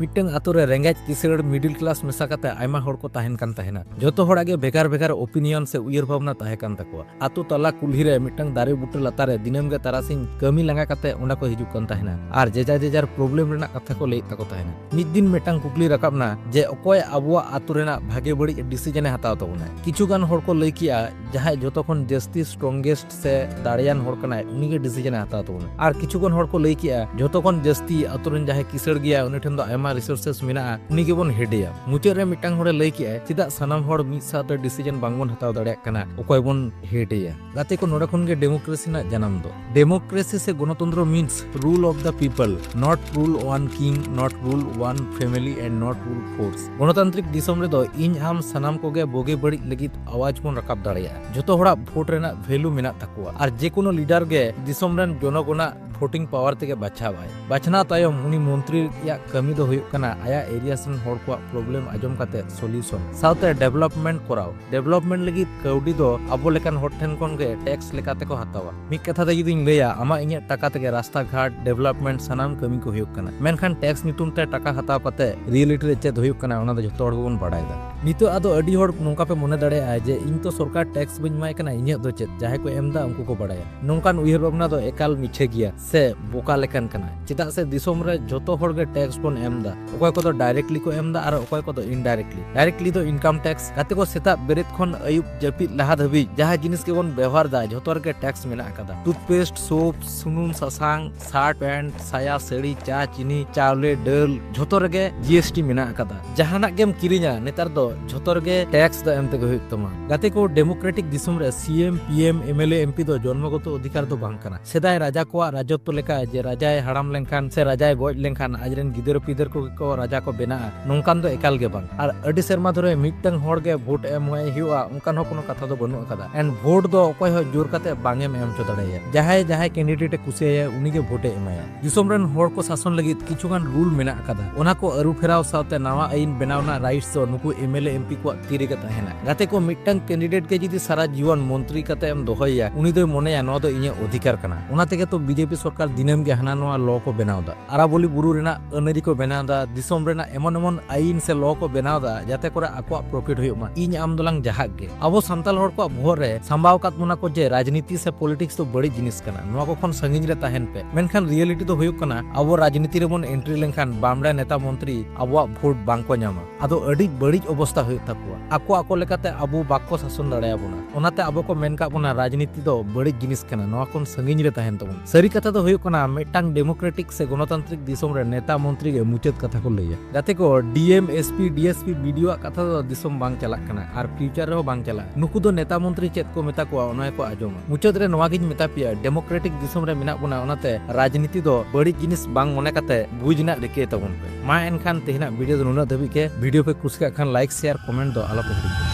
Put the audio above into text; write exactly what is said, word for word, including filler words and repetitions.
ᱢᱤᱫᱴᱟᱝ ᱟᱛᱳ ᱨᱮ ᱨᱮᱸᱜᱮᱡ ᱠᱤᱥᱟᱹᱬ ᱢᱤᱰᱤᱞ ᱠᱞᱟᱥ ᱢᱮᱥᱟ ᱠᱟᱛᱮ ᱟᱭᱢᱟ ᱦᱚᱲ ᱠᱚ ᱛᱟᱦᱮᱱ ᱠᱟᱱ ᱛᱟᱦᱮᱱᱟ᱾ ᱡᱚᱛᱚ ᱦᱚᱲᱟᱜ ᱜᱮ ᱵᱷᱮᱜᱟᱨ ᱵᱷᱮᱜᱟᱨ ᱳᱯᱤᱱᱤᱭᱚᱱ ᱥᱮ ᱩᱭᱦᱟᱹᱨ ᱵᱷᱟᱵᱽᱱᱟ ᱛᱟᱦᱮᱸ ᱠᱟᱱ ᱛᱟᱠᱚᱣᱟ᱾ ᱟᱛᱳ ᱛᱟᱞᱟ ᱠᱩᱞᱦᱤ ᱨᱮ ᱢᱤᱫᱴᱟᱝ ᱫᱟᱨᱮ ᱵᱩᱴᱟᱹ ᱞᱟᱛᱟᱨ ᱨᱮ ᱫᱤᱱᱟᱹᱢ ᱜᱮ ᱛᱟᱨᱟᱥᱤᱧ ᱠᱟᱹᱢᱤ ᱞᱟᱸᱜᱟ ᱠᱟᱛᱮ ᱚᱸᱰᱮ ᱠᱚ ᱦᱤᱡᱩᱜ ᱠᱟᱱ ᱛᱟᱦᱮᱱᱟ ᱟᱨ ᱡᱮᱡᱟᱨ ᱡᱮᱡᱟᱨ ᱯᱨᱚᱵᱞᱮᱢ ᱨᱮᱱᱟᱜ ᱠᱟᱛᱷᱟ ᱠᱚ ᱞᱟᱹᱭᱮᱫ ᱛᱟᱠᱚ ᱛᱟᱦᱮᱱᱟ᱾ ᱢᱤᱫ ᱫᱤᱱ ᱢᱤᱫᱴᱟᱝ ᱠᱩᱠᱞᱤ ᱨᱟᱠᱟᱵ ᱮᱱᱟ ᱡᱮ ᱚᱠᱚᱭ ᱟᱵᱚᱣᱟᱜ ᱟᱛᱳ ᱨᱮᱱᱟᱜ ᱵᱷᱟᱜᱮ ᱵᱟᱹᱲᱤᱡ ᱰᱤᱥᱤᱡᱚᱱᱮ ᱦᱟᱛᱟᱣ ᱛᱟᱵᱚᱱᱟ᱾ ᱠᱤᱪᱷᱩ ᱜᱟᱱ ᱦᱚᱲ ᱠᱚ ᱞᱟᱹᱭ ᱠᱮᱜᱼᱟ ᱡᱟᱦᱟᱸᱭ ᱡᱚᱛᱚ ᱠᱷᱚᱱ ᱡᱟᱹᱥᱛᱤ ᱥᱴᱨᱚᱝᱜᱮᱥᱴ ᱥᱮ ᱫᱟᱲᱮᱭᱟᱱ ᱦᱚᱲ ᱠᱟᱱᱟᱭ ᱩᱱᱤᱜᱮ ᱰᱤᱥᱤᱡᱚᱱᱮ ᱦᱟᱛᱟᱣ ᱛᱟᱵᱚᱱᱟ᱾ ᱟᱨ ᱠᱤᱪᱷᱩ ᱜᱟᱱ ᱦᱚᱲ ᱠᱚ ᱞᱟᱹᱭ ᱠᱮᱜᱼᱟ ᱡᱚᱛᱚ ᱠᱷᱚᱱ ᱡᱟᱹᱥᱛᱤ ᱟᱛᱳ ᱨᱮᱱ ᱡᱟᱦᱟᱸᱭ ᱠᱤᱥᱟᱹᱬ ᱜᱮᱭᱟ ᱩᱱᱤ ᱴᱷᱮᱱ ᱫᱚ ᱟᱭᱢᱟ ᱨᱤᱥᱳᱨᱥᱮᱥ ᱢᱮᱱᱟᱜᱼᱟ, ᱩᱱᱤ ᱜᱮᱵᱚᱱ ᱦᱮᱰᱮᱭᱟ᱾ ᱢᱩᱪᱟᱹᱫ ᱨᱮ ᱢᱤᱫᱴᱟᱝ ᱦᱚᱲᱮ ᱞᱟᱹᱭ ᱠᱮᱜᱼᱟ ᱪᱮᱫᱟᱜ ᱥᱟᱱᱟᱢ ᱦᱚᱲ ᱢᱤᱫ ᱥᱟᱶᱛᱮ ᱰᱤᱥᱤᱡᱚᱱ ᱵᱟᱝᱵᱚᱱ ᱦᱟᱛᱟᱣ ᱫᱟᱲᱮᱭᱟᱜ ᱠᱟᱱᱟ, ᱚᱠᱚᱭ ᱵᱚᱱ ᱦᱮᱰᱮᱭᱟ? ᱜᱟᱛᱮ ᱠᱚ, ᱱᱚᱰᱮ ᱠᱷᱚᱱ ᱜᱮ ᱰᱮᱢᱳᱠᱨᱮᱥᱤ ᱨᱮᱱᱟᱜ ᱡᱟᱱᱟᱢ ᱫᱚ᱾ Democracy ᱥᱮ ᱜᱚᱱᱚᱛᱚᱱᱛᱨᱚ means rule of the people, not rule one king, not rule one family and not rule force. ᱜᱚᱱᱚᱛᱟᱱᱛᱨᱤᱠ ᱫᱤᱥᱚᱢ ᱨᱮᱫᱚ ᱤᱧ ᱟᱢ ᱥᱟᱱᱟᱢ ᱠᱚᱜᱮ ᱵᱩᱜᱤ ᱵᱟᱹᱲᱤᱡ ᱞᱟᱹᱜᱤᱫ ᱟᱣᱟᱡ ᱵᱚᱱ ᱨᱟᱠᱟᱵ ᱫᱟᱲᱮᱭᱟᱜᱼᱟ᱾ ᱡᱚᱛᱚ ᱦᱚᱲᱟᱜ ᱵᱷᱳᱴ ᱨᱮᱱᱟᱜ ᱵᱷᱮᱞᱩ ᱢᱮᱱᱟᱜ ᱛᱟᱠᱚᱣᱟ ᱟᱨ ᱡᱮᱠᱳᱱᱳ ᱞᱤᱰᱟᱨ ᱜᱮ ᱫᱤᱥᱚᱢ ᱨᱮᱱ ᱡᱚᱱᱚᱜᱚᱱᱟᱜ ᱵᱷᱳᱴᱤᱝ ᱯᱟᱣᱟᱨ ᱛᱮᱜᱮ ᱵᱟᱪᱷᱟᱣᱟᱭ᱾ ᱵᱟᱪᱷᱱᱟᱣ ᱛᱟᱭᱚᱢ ᱩᱱᱤ ᱢᱚᱱᱛᱨᱤ ᱨᱮᱭᱟᱜ ᱠᱟᱹᱢᱤ ᱫᱚ ᱦᱩᱭᱩᱜ ᱠᱟᱱᱟ ᱟᱭᱟᱜ ᱮᱨᱤᱭᱟᱥ ᱨᱮᱱ ᱦᱚᱲ ᱠᱚᱣᱟᱜ ᱯᱨᱚᱵᱞᱮᱢ ᱟᱸᱡᱚᱢ ᱠᱟᱛᱮ ᱥᱚᱞᱤᱭᱩᱥᱚᱱ ᱥᱟᱶᱛᱮ ᱰᱮᱵᱷᱞᱚᱯᱢᱮᱱᱴ ᱠᱚᱨᱟᱣ᱾ ᱰᱮᱵᱷᱞᱚᱯᱢᱮᱱᱴ ᱞᱟᱹᱜᱤᱫ ᱠᱟᱹᱣᱰᱤ ᱫᱚ ᱟᱵᱚ ᱞᱮᱠᱟᱱ ᱦᱚᱲ ᱴᱷᱮᱱ ᱠᱷᱚᱱ ᱜᱮ ᱴᱮᱠᱥ ᱞᱮᱠᱟ ᱛᱮᱠᱚ ᱦᱟᱛᱟᱣᱟ᱾ ᱢᱤᱫ ᱠᱟᱛᱷᱟ ᱛᱮ ᱡᱩᱫᱤᱧ ᱞᱟᱹᱭᱟ, ᱟᱢᱟᱜ ᱤᱧᱟᱹᱜ ᱴᱟᱠᱟ ᱛᱮᱜᱮ ᱨᱟᱥᱛᱟ ᱜᱷᱟᱴ, ᱰᱮᱵᱷᱞᱚᱯᱢᱮᱱᱴ ᱥᱟᱱᱟᱢ ᱠᱟᱹᱢᱤ ᱠᱚ ᱦᱩᱭᱩᱜ ᱠᱟᱱᱟ, ᱢᱮᱱᱠᱷᱟᱱ ᱴᱮᱠᱥ ᱧᱩᱛᱩᱢ ᱛᱮ ᱴᱟᱠᱟ ᱦᱟᱛᱟᱣ ᱠᱟᱛᱮ ᱨᱤᱭᱮᱞᱤᱴᱤ ᱨᱮ ᱪᱮᱫ ᱦᱩᱭᱩᱜ ᱠᱟᱱᱟ ᱚᱱᱟ ᱫᱚ ᱡᱚᱛᱚ ᱦᱚᱲ ᱜᱮᱵᱚᱱ ᱵᱟᱲᱟᱭ ᱮᱫᱟ᱾ ᱱᱤᱛᱚᱜ ᱟᱫᱚ ᱟᱹᱰᱤ ᱦᱚᱲ ᱱᱚᱝᱠᱟ ᱯᱮ ᱢᱚᱱᱮ ᱫᱟᱲᱮᱭᱟᱜᱼᱟ ᱡᱮ ᱤᱧ ᱛᱚ ᱥᱚᱨᱠᱟᱨ ᱴᱮᱠᱥ ᱵᱟᱹᱧ ᱮᱢᱟᱭ ᱠᱟᱱᱟ, ᱤᱧᱟᱹᱜ ᱫᱚ ᱪᱮᱫ, ᱡᱟᱦᱟᱸᱭ ᱠᱚ ᱮᱢ ᱮᱫᱟ ᱩᱱᱠᱩ ᱠᱚ ᱵᱟᱲᱟᱭᱟ᱾ ᱱᱚᱝᱠᱟᱱ ᱩᱭᱦᱟᱹᱨ ᱵᱷᱟᱵᱽᱱᱟ ᱫᱚ ᱮᱠᱟᱞ ᱢᱤᱪᱷᱟᱹ ᱜᱮᱭᱟ ᱥᱮ ᱵᱚᱠᱟ ᱞᱮᱠᱟᱱ ᱠᱟᱱᱟ᱾ ᱪᱮᱫᱟᱜ ᱥᱮ ᱫᱤᱥᱚᱢ ᱨᱮ ᱡᱚᱛᱚ ᱦᱚᱲ ᱜᱮ ᱴᱮᱠᱥ ᱵᱚᱱ ᱮᱢ ᱮᱫᱟ, ᱚᱠᱚᱭ ᱠᱚᱫᱚ ᱰᱟᱭᱨᱮᱠᱴᱞᱤ ᱠᱚ ᱮᱢ ᱮᱫᱟ ᱟᱨ ᱚᱠᱚᱭ ᱠᱚᱫᱚ ᱤᱱᱰᱟᱭᱨᱮᱠᱴᱞᱤ᱾ ᱰᱟᱭᱨᱮᱠᱴᱞᱤ ᱫᱚ ᱤᱱᱠᱟᱢ ᱴᱮᱠᱥ᱾ ᱜᱟᱛᱮ ᱠᱚ, ᱥᱮᱛᱟᱜ ᱵᱮᱨᱮᱫ ᱠᱷᱚᱱ ᱟᱹᱭᱩᱵ ᱡᱟᱹᱯᱤᱫ ᱞᱟᱦᱟ ᱫᱷᱟᱹᱵᱤᱡ ᱡᱟᱦᱟᱸ ᱡᱤᱱᱤᱥ ᱜᱮᱵᱚᱱ ᱵᱮᱣᱦᱟᱨ ᱮᱫᱟ ᱡᱷᱚᱛᱚ ᱨᱮᱜᱮ ᱴᱮᱠᱥ ᱢᱮᱱᱟᱜ ᱟᱠᱟᱫᱟ᱾ ᱴᱩᱛᱷᱯᱮᱥᱴ, ᱥᱳᱯ, ᱥᱩᱱᱩᱢ, ᱥᱟᱥᱟᱝ, ᱥᱟᱨᱴ, ᱯᱮᱱᱴ, ᱥᱟᱭᱟ, ᱥᱟᱹᱲᱤ, ᱪᱟ, ᱪᱤᱱᱤ, ᱪᱟᱣᱞᱮ, ᱰᱟᱹᱞ, ᱡᱷᱚᱛᱚ ᱨᱮᱜᱮ ᱡᱤ ᱮᱥ ᱴᱤ ᱢᱮᱱᱟᱜ ᱟᱠᱟᱫᱟ᱾ ᱡᱟᱦᱟᱱᱟᱜ ᱜᱮᱢ ᱠᱤᱨᱤᱧᱟ ᱱᱮᱛᱟᱨ ᱫᱚ ᱡᱷᱚᱛᱚ ᱨᱮᱜᱮ ᱴᱮᱠᱥ ᱫᱚ ᱮᱢ ᱛᱮᱜᱮ ᱦᱩᱭᱩᱜ ᱛᱟᱢᱟ᱾ ᱜᱟᱛᱮ ᱠᱚ, ᱰᱮᱢᱳᱠᱨᱮᱴᱤᱠ ᱫᱤᱥᱚᱢ ᱨᱮ C M, P M, M L A, M P ᱫᱚ ᱡᱚᱱᱢᱚᱜᱚᱛᱚ ᱚᱫᱷᱤᱠᱟᱨ ᱫᱚ ᱵᱟᱝ ᱠᱟᱱᱟ᱾ ᱥᱮᱫᱟᱭ ᱨᱟᱡᱟ ᱠᱚᱣᱟᱜ ᱨᱟᱡᱚᱛᱵ ᱞᱮᱠᱟ ᱡᱮ ᱨᱟᱡᱟᱭ ᱦᱟᱲᱟᱢ ᱞᱮᱱᱠᱷᱟᱱ ᱥᱮ ᱨᱟᱡᱟᱭ ᱜᱚᱡ ᱞᱮᱱᱠᱷᱟᱱ ᱟᱡᱨᱮᱱ ᱜᱤᱫᱟᱹᱨ ᱯᱤᱫᱟᱹᱨ ᱠᱚᱜᱮ ᱠᱚ ᱨᱟᱡᱟ ᱠᱚ ᱵᱮᱱᱟᱜᱼᱟ, ᱱᱚᱝᱠᱟᱱ ᱫᱚ ᱮᱠᱟᱞ ᱜᱮ ᱵᱟᱝ᱾ ᱟᱨ ᱟᱹᱰᱤ ᱥᱮᱨᱢᱟ ᱫᱷᱚᱨᱮ ᱢᱤᱫᱴᱟᱝ ᱦᱚᱲ ᱜᱮ ᱵᱷᱳᱴ ᱮᱢ ᱦᱩᱭᱩᱜᱼᱟ, ᱚᱱᱠᱟᱱ ᱦᱚᱸ ᱠᱳᱱᱳ ᱠᱟᱛᱷᱟ ᱫᱚ ᱵᱟᱹᱱᱩᱜ ᱟᱠᱟᱫᱟ᱾ And ᱵᱷᱳᱴ ᱫᱚ ᱚᱠᱚᱭ ᱦᱚᱸ ᱡᱳᱨ ᱠᱟᱛᱮ ᱵᱟᱝ ᱮᱢ ᱮᱢ ᱦᱚᱪᱚ ᱫᱟᱲᱮᱭᱟᱭᱟ᱾ ᱡᱟᱦᱟᱸᱭ ᱡᱟᱦᱟᱸᱭ ᱠᱮᱱᱰᱤᱰᱮᱴ ᱮ ᱠᱩᱥᱤᱭᱟᱭᱟ ᱩᱱᱤ ᱜᱮ ᱵᱷᱳᱴ ᱮ ᱮᱢᱟᱭᱟ᱾ ᱫᱤᱥᱚᱢ ᱨᱮᱱ ᱦᱚᱲ ᱠᱚ ᱥᱟᱥᱚᱱ ᱞᱟᱹᱜᱤᱫ ᱠᱤᱪᱷᱩ ᱜᱟᱱ ᱨᱩᱞ ᱢᱮᱱᱟᱜ ᱟᱠᱟᱫᱟ, ᱚᱱᱟ ᱠᱚ ᱟᱹᱨᱩ ᱯᱷᱮᱨᱟᱣ ᱥᱟᱶᱛᱮ ᱱᱟᱣᱟ ᱟᱹᱭᱤᱱ ᱵᱮᱱᱟᱣ ᱨᱮᱱᱟᱜ ᱨᱟᱭᱤᱴᱥ ᱫᱚ ᱱᱩᱠᱩ ᱮᱢ ᱮᱞ ᱮᱢ ᱯᱤ ᱠᱚᱣᱟᱜ ᱛᱤ ᱨᱮᱜᱮ ᱛᱟᱦᱮᱱᱟ᱾ ᱜᱟᱛᱮ ᱠᱚ, ᱢᱤᱫᱴᱟᱝ ᱠᱮᱱᱰᱤᱰᱮᱴ ᱜᱮ ᱡᱩᱫᱤ ᱥᱟᱨᱟ ᱡᱤᱭᱚᱱ ᱢᱚᱱᱛᱨᱤ ᱠᱟᱛᱮ ᱮᱢ ᱫᱚᱦᱚᱭᱮᱭᱟ, ᱩᱱᱤ ᱫᱚᱭ ᱢᱚᱱᱮᱭᱟ ᱱᱚᱣᱟ ᱫᱚ ᱤᱧᱟᱹᱜ ᱚᱫᱷᱤᱠᱟᱨ ᱠᱟᱱᱟ᱾ ᱚᱱᱟ ᱛᱮᱜᱮ ᱛᱚ ᱵᱤᱡᱮᱯᱤ ᱥᱚᱨᱠᱟᱨ ᱫᱤᱱᱟᱹᱢ ᱜᱮ ᱦᱟᱱᱟ ᱱᱚᱣᱟ ᱞᱚ ᱠᱚ ᱵᱮᱱᱟᱣ ᱮᱫᱟ, ᱟᱨᱟᱵᱚᱞᱤ ᱵᱩᱨᱩ ᱨᱮᱱᱟᱜ ᱟᱹᱱᱟᱹᱨᱤ ᱠᱚ ᱵᱮᱱᱟᱣ ᱮᱫᱟ, ᱫᱤᱥᱚᱢ ᱨᱮᱱᱟᱜ ᱮᱢᱚᱱ ᱮᱢᱚᱱ ᱟᱹᱭᱤᱱ ᱥᱮ ᱞᱚ ᱠᱚ ᱵᱮᱱᱟᱣ ᱮᱫᱟ ᱡᱟᱛᱮ ᱠᱚᱨᱮ ᱟᱠᱚᱣᱟᱜ ᱯᱨᱚᱯᱷᱤᱴ ᱦᱩᱭᱩᱜ ᱢᱟ, ᱤᱧ ᱟᱢ ᱫᱚᱞᱟᱝ ᱡᱟᱦᱟᱜ ᱜᱮ᱾ ᱟᱵᱚ ᱥᱟᱱᱛᱟᱲ ᱦᱚᱲ ᱠᱚᱣᱟᱜ ᱵᱚᱦᱚᱜ ᱨᱮ ᱥᱟᱢᱵᱟᱣ ᱟᱠᱟᱫ ᱵᱚᱱᱟ ᱠᱚ ᱡᱮ ᱨᱟᱡᱽᱱᱤᱛᱤ ᱥᱮ ᱯᱚᱞᱤᱴᱤᱠᱥ ᱫᱚ ᱵᱟᱹᱲᱤᱡ ᱡᱤᱱᱤᱥ ᱠᱟᱱᱟ, ᱱᱚᱣᱟ ᱠᱚ ᱠᱷᱚᱱ ᱥᱟᱺᱜᱤᱧ ᱨᱮ ᱛᱟᱦᱮᱱ ᱯᱮ᱾ ᱢᱮᱱᱠᱷᱟᱱ ᱨᱤᱭᱮᱞᱤᱴᱤ ᱫᱚ ᱦᱩᱭᱩᱜ ᱠᱟᱱᱟ, ᱟᱵᱚ ᱨᱟᱡᱽᱱᱤᱛᱤ ᱨᱮᱵᱚᱱ ᱮᱱᱴᱨᱤ ᱞᱮᱱᱠᱷᱟᱱ ᱵᱟᱢᱲᱮ ᱱᱮᱛᱟ ᱢᱚᱱᱛᱨᱤ ᱟᱵᱚᱣᱟᱜ ᱵᱷᱳᱴ ᱵᱟᱝ ᱠᱚ ᱧᱟᱢᱟ᱾ ᱟᱫᱚ ᱟᱹᱰᱤ ᱵᱟᱹᱲᱤᱡ ᱚᱵᱚᱥᱛᱟ ᱦᱩᱭᱩᱜ ᱛᱟᱠᱚᱣᱟ᱾ ᱟᱠᱚ ᱟᱠᱚ ᱞᱮᱠᱟᱛᱮ ᱟᱵᱚ ᱵᱟᱠᱚ ᱥᱟᱥᱚᱱ ᱫᱟᱲᱮᱭᱟᱵᱚᱱᱟ᱾ ᱚᱱᱟᱛᱮ ᱟᱵᱚ ᱠᱚ ᱢᱮᱱ ᱠᱟᱜ ᱵᱚᱱᱟ ᱨᱟᱡᱽᱱᱤᱛᱤ ᱫᱚ ᱵᱟᱹᱲᱤᱡ ᱡᱤᱱᱤᱥ ᱠᱟᱱᱟ, ᱱᱚᱣᱟ ᱠᱷᱚᱱ ᱥᱟᱺᱜᱤᱧ ᱨᱮ ᱛᱟᱦᱮᱱ ᱛᱟᱵᱚᱱ᱾ ᱥᱟᱹᱨᱤ ᱠᱟᱛᱷᱟ ᱫᱚ ᱦᱩᱭᱩᱜ ᱠᱟᱱᱟ, ᱢᱤᱫᱴᱟᱝ ᱰᱮᱢᱳᱠᱨᱮᱴᱤᱠ ᱥᱮ ᱜᱚᱱᱚᱛᱟᱱᱛᱨᱤᱠ ᱫᱤᱥᱚᱢ ᱨᱮ ᱱᱮᱛᱟ ᱢᱚᱱᱛᱨᱤ ᱜᱮ ᱢᱩᱪᱟᱹᱫ ᱠᱟᱛᱷᱟ ᱠᱚ ᱞᱟᱹᱭᱟ᱾ ᱜᱟᱛᱮ ᱠᱚ, D M, S P, D S P, B D O ᱟᱜ ᱠᱟᱛᱷᱟ ᱫᱚ ᱫᱤᱥᱚᱢ ᱵᱟᱝ ᱪᱟᱞᱟᱜ ᱠᱟᱱᱟ ᱟᱨ ᱯᱷᱤᱭᱩᱪᱟᱨ ᱨᱮᱦᱚᱸ ᱵᱟᱝ ᱪᱟᱞᱟᱜᱼᱟ᱾ ᱱᱩᱠᱩ ᱫᱚ ᱱᱮᱛᱟ ᱢᱚᱱᱛᱨᱤ ᱪᱮᱫ ᱠᱚ ᱢᱮᱛᱟ ᱠᱚᱣᱟ, ᱚᱱᱟ ᱜᱮᱠᱚ ᱟᱸᱡᱚᱢᱟ᱾ ᱢᱩᱪᱟᱹᱫ ᱨᱮ ᱱᱚᱣᱟ ᱜᱤᱧ ᱢᱮᱛᱟ ᱯᱮᱭᱟ, ᱰᱮᱢᱳᱠᱨᱮᱴᱤᱠ ᱫᱤᱥᱚᱢ ᱨᱮ ᱢᱮᱱᱟᱜ ᱵᱚᱱᱟ, ᱚᱱᱟᱛᱮ ᱨᱟᱡᱽᱱᱤᱛᱤ ᱫᱚ ᱵᱟᱹᱲᱤᱡ ᱡᱤᱱᱤᱥ ᱵᱟᱝ ᱢᱚᱱᱮ ᱠᱟᱛᱮ ᱵᱩᱡᱽ ᱨᱮᱱᱟᱜ ᱨᱤᱠᱟᱹᱭ ᱛᱟᱵᱚᱱ ᱯᱮ᱾ ᱢᱟ ᱮᱱᱠᱷᱟᱱ ᱛᱮᱦᱮᱧᱟᱜ ᱵᱷᱤᱰᱤᱭᱳ ᱫᱚ ᱱᱩᱱᱟᱹᱜ ᱫᱷᱟᱹᱵᱤᱡ ᱜᱮ᱾ ᱵᱷᱤᱰᱤᱭᱳ ᱯᱮ ᱠᱩᱥᱤᱭᱟᱜ ᱠᱷᱟᱱ ᱞᱟᱭᱤᱠ, ᱥᱮᱭᱟᱨ, ᱠᱚᱢᱮᱱᱴ ᱫᱚ ᱟᱞᱚᱯᱮ ᱦᱤᱲᱤᱧ ᱛᱟᱵᱚᱱᱟ᱾